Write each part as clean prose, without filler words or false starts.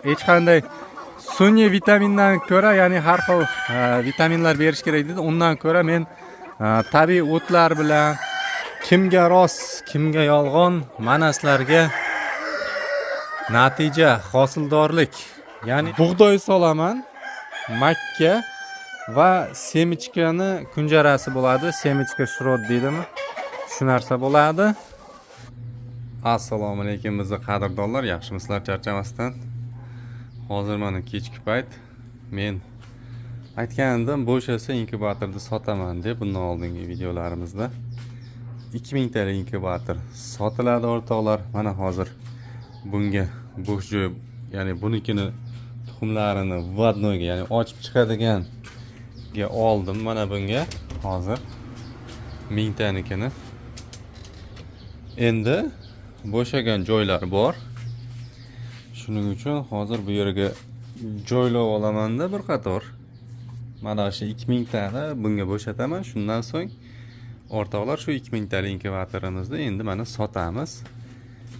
Hech qanday sun'iy vitamindan ko'ra, ya'ni har xil vitaminlar berish kerak deydi. Undan ko'ra men tabiiy o'tlar bilan, kimga rost, kimga yolg'on, mana sizlarga natija, hosildorlik. Ya'ni bug'doy solaman, makka va семечка ni kunjarasi bo'ladi. Семечка шрот deydimi? Shu narsa bo'ladi. Assalomu alaykum, bizni qadrdonlar, yaxshimisizlar, charchamasdan. Hozir mana kechki payt. Men aytgandim, bo'shasa inkubatorni sotaman deb bundan oldingi videolarimizda. 2000 talik inkubator sotiladi, o'rtoqlar. Mana hozir bunga bo'sh joy, ya'ni bunikini tuxumlarini выводной ga, ya'ni ochib chiqadiganga oldim mana bunga hozir mingtanikini. Endi bo'shagan joylar bor. Shuning uchun hozir bu yerga joylab olamanda bir qator. Mana shu 2000 tani bunga bo'shataman. Shundan so'ng, o'rtoqlar, shu 2000 talik inkubatorimizni endi mana sotamiz.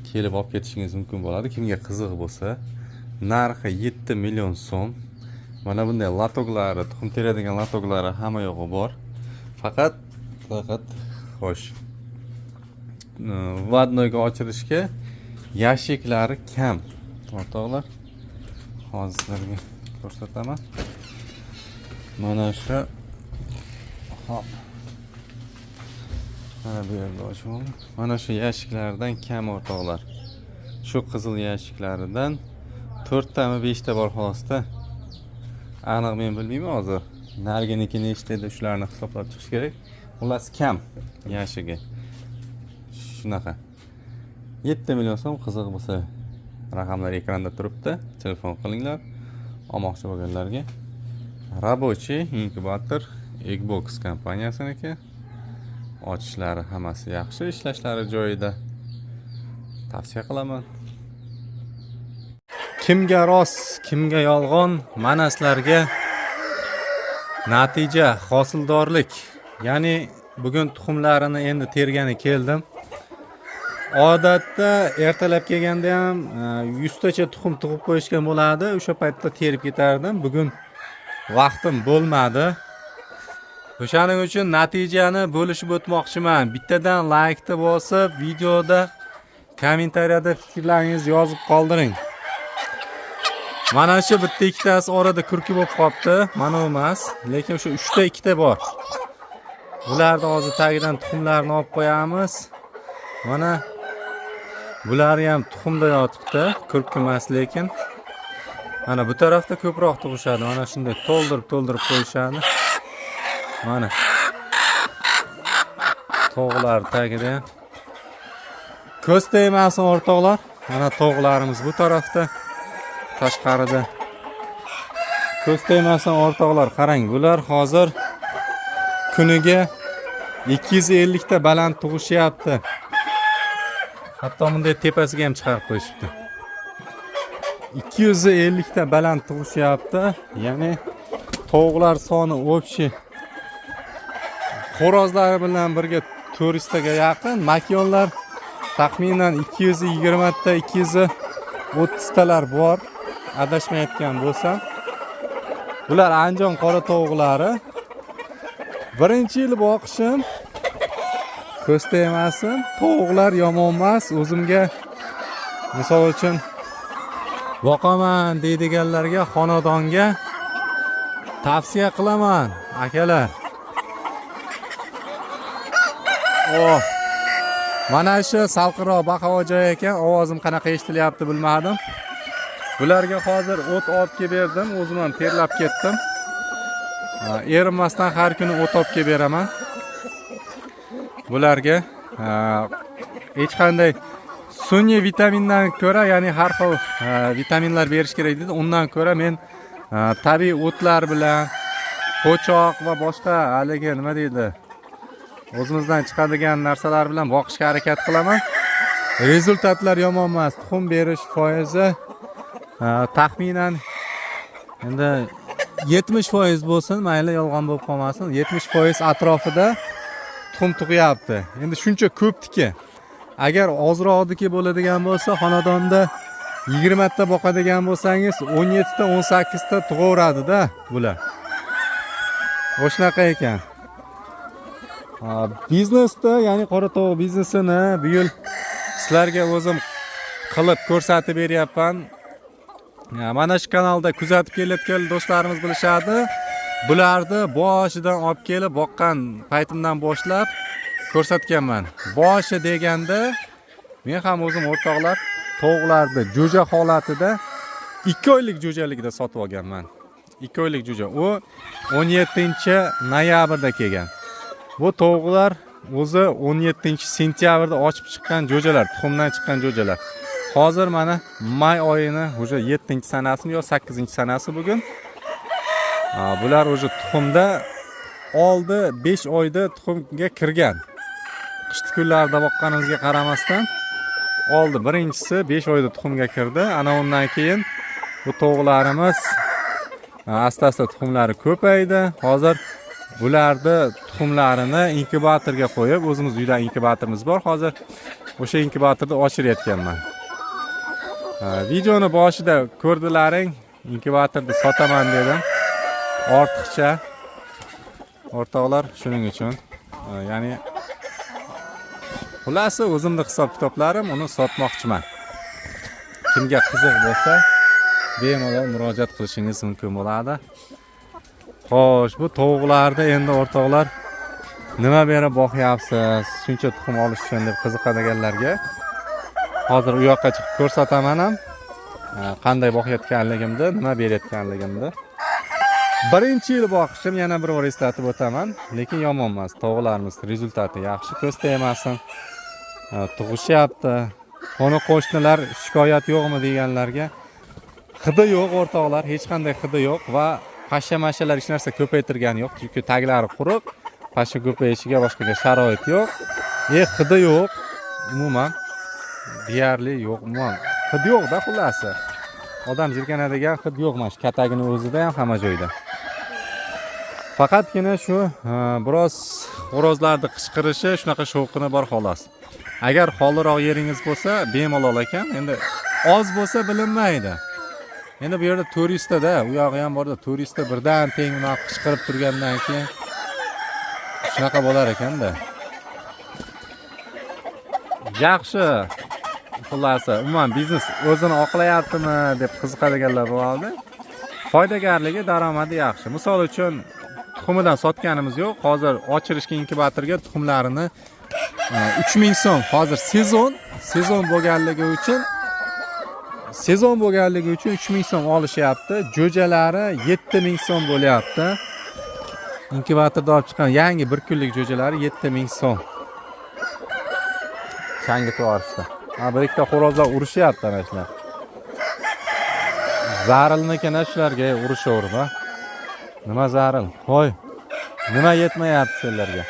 Kelib olib ketishingiz mumkin bo'ladi. Kimga qiziq bo'lsa, narxi 7 million so'm. Mana bunday лоток lari, tuxum teradigan лоток lari hamma yog'i bor. Faqat xo'sh, выводной ga ochirishga ящик lari kam, o'rtoqlar. Hozir sizlarga ko'rsataman. Mana shu, hop. Mana bu yerda ochib oldim. Mana shu ящик lardan kam, o'rtoqlar. Shu qizil ящик laridan to'rttami, beshta bor xolosda. Aniq men bilmayman hozir. Nariginiki nechta edi, shularni hisoblab chiqish kerak. Xullas, kam ящик i. Shunaqa. 7 million so'm. Qiziq bo'lsa, raqamlar ekranda turibdi. Telefon qilinglar olmoqchi bo'lganlarga. Рабочий inkubator, Eggbox kompaniyasiniki. Ochishlari hammasi yaxshi, ishlashlari joyida. Tavsiya qilaman. Kimga rost, kimga yolg'on, mana sizlarga natija, hosildorlik. Ya'ni bugun tuxumlarini endi tergani keldim. Odatda ertalab kelganda ham 100 tacha tuxum tug'ib qo'yishgan bo'ladi. O'sha paytda terib ketardim. Bugun vaqtim bo'lmadi. O'shaning uchun natijani bo'lishib o'tmoqchiman. Bittadan laykni bosib, videoda kommentariyada fikrlaringizni yozib qoldiring. Mana shu bitta ikkitasi orada kurki bo'lib qolibdi. Mana u emas, lekin o'sha uchta ikkita bor. Bularni hozir tagidan tuxumlarni olib qo'yamiz. Mana bulari ham tuxumda yotibdi, kurki emas lekin. Mana bu tarafda ko'proq tug'ishadi. Mana shunday to'ldirib to'ldirib qo'yishadi. Mana tovuqlar tagida ham. Ko'z tegmasin, o'rtoqlar. Mana tovuqlarimiz bu tarafda, tashqarida. Ko'z tegmasin, o'rtoqlar, qarang, bular hozir kuniga 250 ta baland tug'ishyapti. Hatto bunday tepasiga ham chiqarib qo'yishibdi. 250 ta baland tug'ishyapti. Ya'ni tovuqlar soni общий xo'rozlari bilan birga 400 taga yaqin, makyonlar taxminan 220 ta, 230 talar bor, adashmayotgan bo'lsam. Bular Andijon qora tovuqlari. Birinchi yil boqishim, ko'z tegmasin, tovuqlar yomon emas. O'zimga, misol uchun, boqaman deydiganlarga, xonadonga tavsiya qilaman, akalar. Oh. Mana shu salqinroq bahavo joy ekan, ovozim qanaqa eshitilyapti, bilmadim. Bularga hozir o't olib kelib berdim, o'zim ham terlab ketdim. Erinmasdan har kuni o't olib kelib beraman. Bularga hech qanday sun'iy vitamindan ko'ra, ya'ni har xil vitaminlar berish kerak deydi. Undan ko'ra men tabiiy o'tlar bilan, po'choq va boshqa haligi, nima deydi, o'zimizdan chiqadigan narsalar bilan boqishga harakat qilaman. Результат lar yomon emas. Tuxum berish foizi taxminan endi 70% bo'lsin, mayli, yolg'on bo'lib qolmasin. 70% atrofida tuxum tug'yapti. Endi shuncha ko'pniki. Agar ozroqniki bo'ladigan bo'lsa, xonadonda 20 ta boqadigan bo'lsangiz, 17 ta, 18 ta tug'averadi-da bular. O'shanaqa ekan. Biznesda, ya'ni qora tovuq biznesini bu yil sizlarga o'zim qilib ko'rsatib beryapman. Mana shu kanalda kuzatib kelayotgan do'stlarimiz bilishadi. Bularni boshidan olib kelib boqqan paytimdan boshlab ko'rsatganman. Boshi deganda men ham o'zim, o'rtoqlar, tovuqlarni jo'ja holatida, 2 oylik jo'jaligida sotib olganman. 2 oylik jo'ja. U 17 noyabrda kelgan. Bu tovuqlar o'zi 17 sentyabrda ochib chiqqan jo'jalar, tuxumdan chiqqan jo'jalar. Hozir mana may oyini уже 7 sanasimi yo 8 sanasi bugun. Bular уже tuxumda oldi, 5 oyda tuxumga kirgan. Qishki kunlarda boqqanimizga qaramasdan oldi. Birinchisi 5 oyda tuxumga kirdi. Ana undan keyin bu tovuqlarimiz asta-asta tuxumlari ko'paydi. Hozir bularni tuxumlarini inkubatorga qo'yib, o'zimiz uyda inkubatorimiz bor. Hozir o'sha inkubatorda oshirayotganman. Videoni boshida ko'rdilaring, inkubatorni sotaman dedim. Ortiqcha, o'rtoqlar, shuning uchun. Ya'ni xulasi o'zimni hisob kitoblarim, uni sotmoqchiman. Kimga qiziq bo'lsa, bemalol murojaat qilishingiz mumkin bo'ladi. Xo'sh, bu tovuqlarni endi, o'rtoqlar, nima berib boqyapsiz, shuncha tuxum olish uchun deb qiziqadiganlarga hozir u yoqqa chiqib ko'rsataman ham qanday boqayotganligimni, nima berayotganligimni. Birinchi yil boqishim, yana bir bor eslatib o'taman, lekin yomon emas. Tovuqlarimiz результат i yaxshi, ko'z tegmasin. Tug'ishyapti. Qo'ni qo'shnilar shikoyat yo'qmi deganlarga, hidi yo'q, o'rtoqlar, hech qanday hidi yo'q va pashsha mashalar hech narsa ko'paytirgani yo'q, chunki taglari quruq, pashsha ko'payishiga boshqaga sharoit yo'q. Hidi yo'q, umuman deyarli yo'q, umuman hid yo'qda, xullasi. Odam jirkanadigan hid yo'q mana shu katagini o'zida ham, hamma joyda. Faqatgina shu biroz xo'rozlarni qichqirishi shunaqa shovqini bor, xolos. Agar xoliroq yeringiz bo'lsa, bemalol ekan. Endi oz bo'lsa bilinmaydi. Endi bu yerda 400 tada, u yog'i ham borda, 400 ta birdan teng unaqa qichqirib turgandan keyin shunaqa bo'lar ekanda. Yaxshi. Xullasi, umuman biznes o'zini oqlayaptimi deb qiziqadiganlar bo'ladi. Foydagarligi, daromadi yaxshi. Misol uchun, tuxumidan sotganimiz yo'q. Hozir ochirishga inkubatorga tuxumlarini 3000 so'm. Hozir sezon bo'lganligi uchun 3000 so'm olishyapti. Jo'jalari 7000 so'm bo'lyapti. Inkubatorda olib chiqqan yangi bir kunlik jo'jalari 7000 so'm. Changitib yuborishdi. Ha, bir ikkita xo'rozlar urushyapti ana shular. Zarilnikini shularga urushaverib, ha. Nima zaril? Qo'y. Nima yetmayapti senlarga?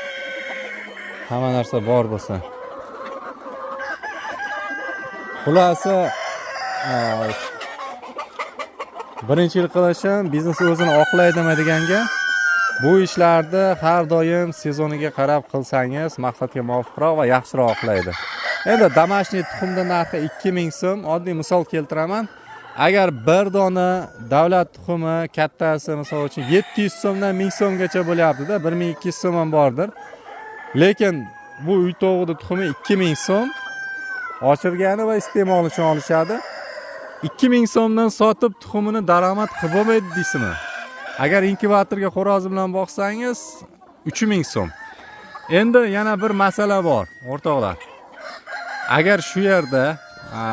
Hamma narsa bor bo'lsa. Xulasi, birinchi yil qilishim, biznes o'zini oqlaydimi deganga, bu ishlarni har doim sezoniga qarab qilsangiz maqsadga muvofiqroq va yaxshiroq oqlaydi. Endi домашний tuxumni narxi 2000 so'm. Oddiy misol keltiraman. Agar bir dona davlat tuxumi kattasi, misol uchun, 700 so'mdan 1000 so'mgacha bo'lyapti-da, 1200 so'm ham bordir. Lekin bu uy tovug'ini tuxumi 2000 so'm. Oshirgani va iste'mol uchun olishadi. 2000 so'mdan sotib tuxumini daromad qilib bo'lmaydi deysizmi? Agar inkubatorga xo'rozi bilan boqsangiz 3000 so'm. Endi yana bir masala bor, o'rtoqlar. Agar shu yerda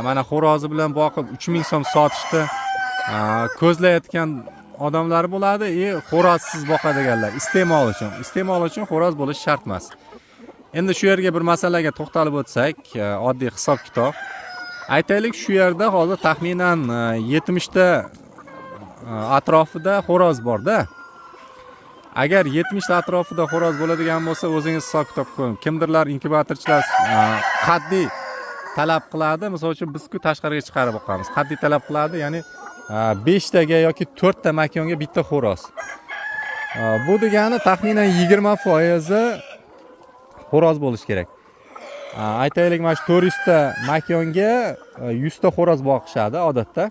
mana xo'rozi bilan boqib 3000 so'm sotishni ko'zlayotgan odamlar bo'ladi, xo'rozsiz boqadiganlar iste'mol uchun. Iste'mol uchun xo'roz bo'lishi shart emas. Endi shu yerga bir masalaga to'xtalib o'tsak, oddiy hisob kitob. Aytaylik, shu yerda hozir taxminan 70 ta atrofida xo'roz borda. Agar 70 ta atrofida xo'roz bo'ladigan bo'lsa, o'zingiz hisob kitob qiling. Kimdirlar, inkubatorchilar qat'iy talab qiladi. Misol uchun, biz-ku tashqariga chiqarib boqamiz. Qat'iy talab qiladi, ya'ni 5 taga yoki 4 ta makonga bitta xo'roz. Bu degani taxminan 20% xo'roz bo'lishi kerak. Aytaylik, mana shu 400 ta makonga 100 ta xo'roz boqishadi odatda.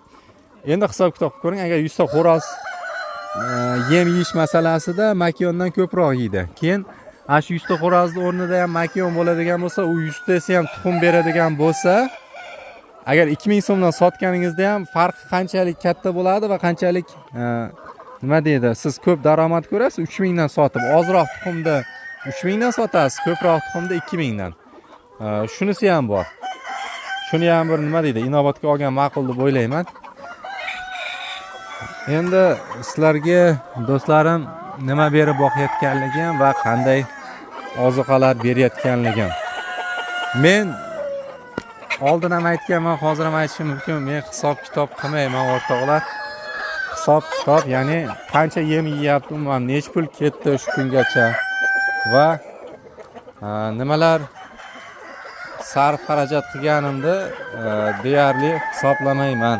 Endi hisob kitob qilib ko'ring, agar 100 ta xo'roz yem yeyish masalasida makondan ko'proq yeydi. Keyin ana shu 100 ta xo'rozni o'rnida ham makon bo'ladigan bo'lsa, u 100 tasi ham tuxum beradigan bo'lsa, agar 2000 so'mdan sotganingizda ham farqi qanchalik katta bo'ladi va qanchalik nima deydi, siz ko'p daromad ko'rasiz 3000 dan sotib, ozroq tuxumni 3000 dan sotasiz, ko'proq tuxumni 2000 dan. Shunisi ham bor. Shuni ham bir, nima deydi, inobatga olgan ma'qul deb o'ylayman. Endi sizlarga, do'stlarim, nima berib boqayotganligim va qanday ozuqalar berayotganligim. Men oldin ham aytganman, hozir ham aytishim mumkin. Men hisob kitob qilmayman, o'rtoqlar. Hisob kitob, ya'ni qancha yem yeyapti, umuman necha pul ketdi shu kungacha va nimalar sarf xarajat qilganimni deyarli hisoblamayman.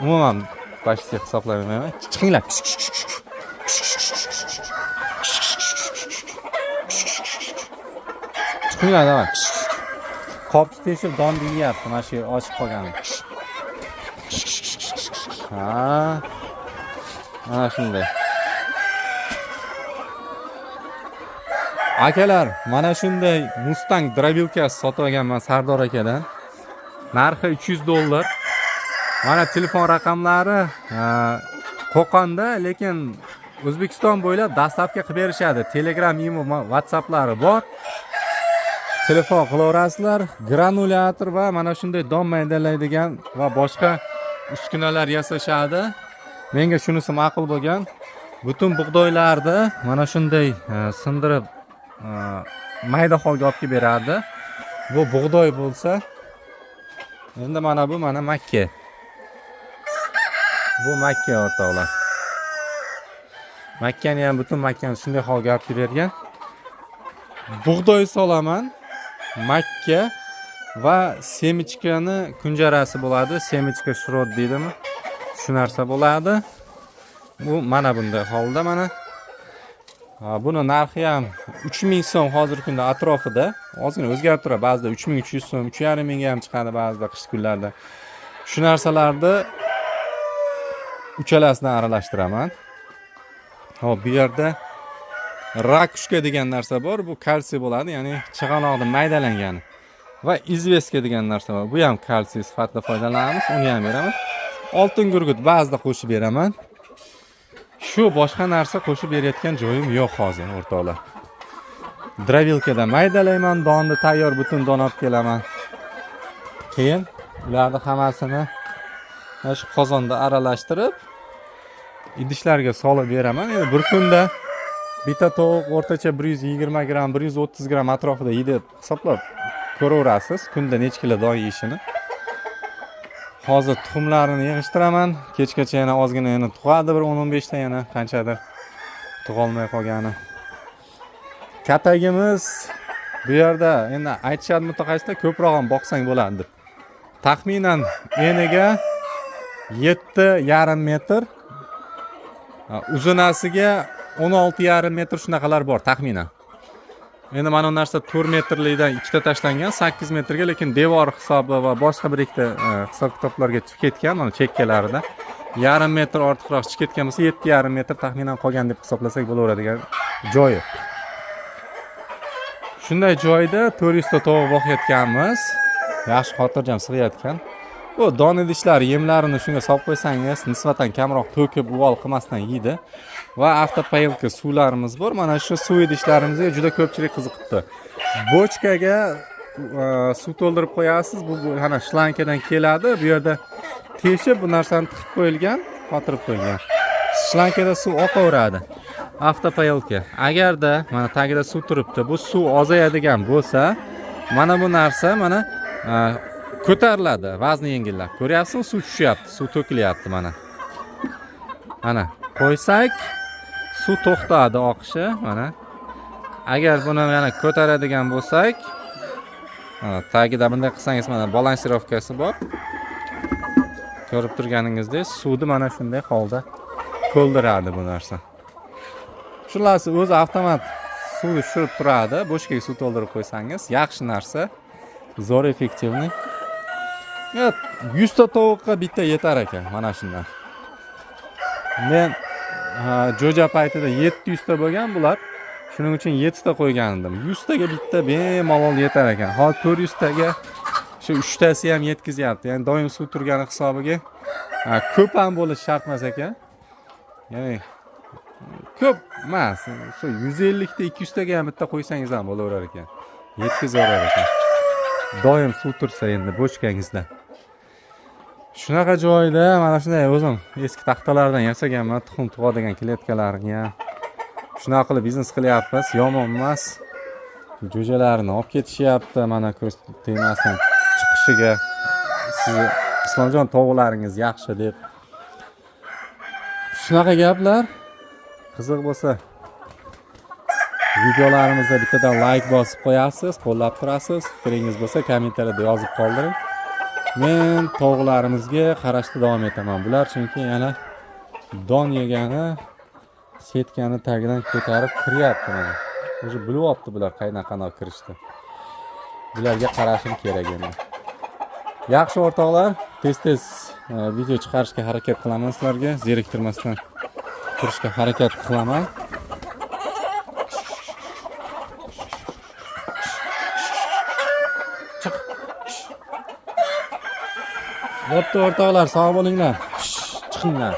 Umuman почти hisoblamayman. Chiqinglar. Chiqinglar, давай. Qopni teshib donni yeyapti, mana shu ochiq qolgani. Ha. Mana shunday. Akalar, mana shunday Mustang дробилка si sotib olganman Sardor akadan. Narxi 300 dollar. Mana telefon raqamlari, Qo'qonda, lekin O'zbekiston bo'ylab доставка qilib berishadi. Telegram, Imo, WhatsApplari bor. Telefon qilaverasizlar. Granulyator va mana shunday don maydalaydigan va boshqa uskunalar yasashadi. Menga shunisi ma'qul bo'lgan. Butun bug'doylarni mana shunday sindirib, mayda holga olib kelib beradi. Bu bug'doy bo'lsa, endi mana bu mana makka. Bu makka, o'rtoqlar. Makkani ham, butun makkani shunday holga olib kelib bergan. Bug'doy solaman, makka va семечка ni kunjarasi bo'ladi. Семечка шрот deydimi? Shu narsa bo'ladi. Bu mana bunday holda mana. Buni narxi ham 3000 so'm hozirgi kunda atrofida. Ozgina o'zgarib turadi. Ba'zida 3300 so'm, 3,5 mingga ham chiqadi ba'zida qish kunlarida. Shu narsalarni uchalasidan aralashtiraman. Hop, bu yerda ракушка degan narsa bor. Bu kalsiy bo'ladi, ya'ni chig'anoqni maydalangani. Va известка degan narsa bor. Bu ham kalsiy sifatida foydalanamiz, uni ham beraman. Oltin gurgut ba'zida qo'shib beraman. Shu, boshqa narsa qo'shib berayotgan joyim yo'q hozir, o'rtoqlar. Дробилка da maydalayman, donni tayyor butun don olib kelaman. Keyin ularni hammasini mana shu qozonda aralashtirib, idishlarga solib beraman. Endi bir kunda bitta tovuq o'rtacha 120 gramm, 130 gramm atrofida yeydi deb hisoblab ko'raverasiz, kunda necha kilo don yeyishini. Hozir tuxumlarini yig'ishtiraman. Kechgacha yana ozgina yana tug'adi, bir 10-15 ta yana qanchadir tug'olmay qolgani. Katagimiz bu yerda, endi aytishadi mutaxassislar, ko'proq ham boqsang bo'ladi deb. Taxminan eniga 7,5 metr, uzunasiga 16,5 metr, shunaqalar bor taxminan. Endi mana bu narsa 4 metrlikdan ikkita tashlangan 8 metrga, lekin devor hisobi va boshqa bir ikkita hisob kitoblarga chiqib ketgan, mana chekkalarida yarim metr ortiqroq chiqib ketgan bo'lsa, 7,5 metr taxminan qolgan deb hisoblasak bo'laveradigan joyi. Shunday joyda 400 ta tovuq boqayotganmiz. Yaxshi, xotirjam sig'ayotgan. Bu don idishlar, yemlarini shunga solib qo'ysangiz, nisbatan kamroq to'kib, uvol qilmasdan yeydi. Va автопоилка suvlarimiz bor. Mana shu suv idishlarimizga juda ko'pchilik qiziqibdi. Бочка ga suv to'ldirib qo'yasiz. Bu ana shlankadan keladi. Bu yerda teshib bu narsani tiqib qo'yilgan, qotirib qo'yilgan. Shlankada suv oqaveradi. Автопоилка. Agarda mana tagida suv turibdi, bu suv ozayadigan bo'lsa, mana bu narsa mana ko'tariladi, vazni yengillab. Ko'ryapsizmi, suv tushyapti, suv to'kilyapti mana. Mana qo'ysak, suv to'xtadi oqishi, mana. Agar buni yana ko'taradigan bo'lsak, mana tagida bunday qilsangiz, mana балансировка si bor. Ko'rib turganingizdek, suvni mana shunday holda to'ldiradi bu narsa. Shularsi o'zi avtomat suvni tushirib turadi. Бочка ga suv to'ldirib qo'ysangiz, yaxshi narsa. Zo'r, эффективный. Ya, 100 ta tovuqqa bitta yetar ekan mana shundan. Men jo'ja paytida 700 ta bo'lgan bular. Shuning uchun 7 ta qo'ygan edim. 100 taga bitta bemalol yetar ekan. Hozir 400 taga shu 3 tasi ham yetkazyapti. Ya'ni doim suv turgani hisobiga ko'p ham bo'lishi shart emas ekan. Ya'ni ko'p emas. Shu 150 ta 200 taga ham bitta qo'ysangiz ham bo'laverar ekan. Yetkazaverar ekan. Doim suv tursa endi bochkangizda. Shunaqa joyda mana shunday o'zim eski taxtalardan yasaganman tuxum tug'adigan kletkalarni ham. Shunaqa qilib biznes qilyapmiz, yomon emas. Jo'jalarni olib ketishyapti, mana ko'z tegmasin chiqishiga. Sizni Islomjon tovuqlaringiz yaxshi deb. Shunaqa gaplar. Qiziq bo'lsa videolarimizda bittadan layk bosib qo'yasiz, qo'llab turasiz. Fikringiz bo'lsa kommentariyada yozib qoldiring. Men tovuqlarimizga qarashda davom etaman. Bular chunki yana don yegani setkani tagidan ko'tarib kiryapti mana. Уже bilyapti bular qaydan qanaqa kirishdi. Bularga qarashim kerak endi. Yaxshi o'rtoqlar, tez-tez video chiqarishga harakat qilaman sizlarga, zeriktirmasdan turishga harakat qilaman. Chiq. Bo'pti o'rtoqlar, sog' bo'linglar. Chiqinglar.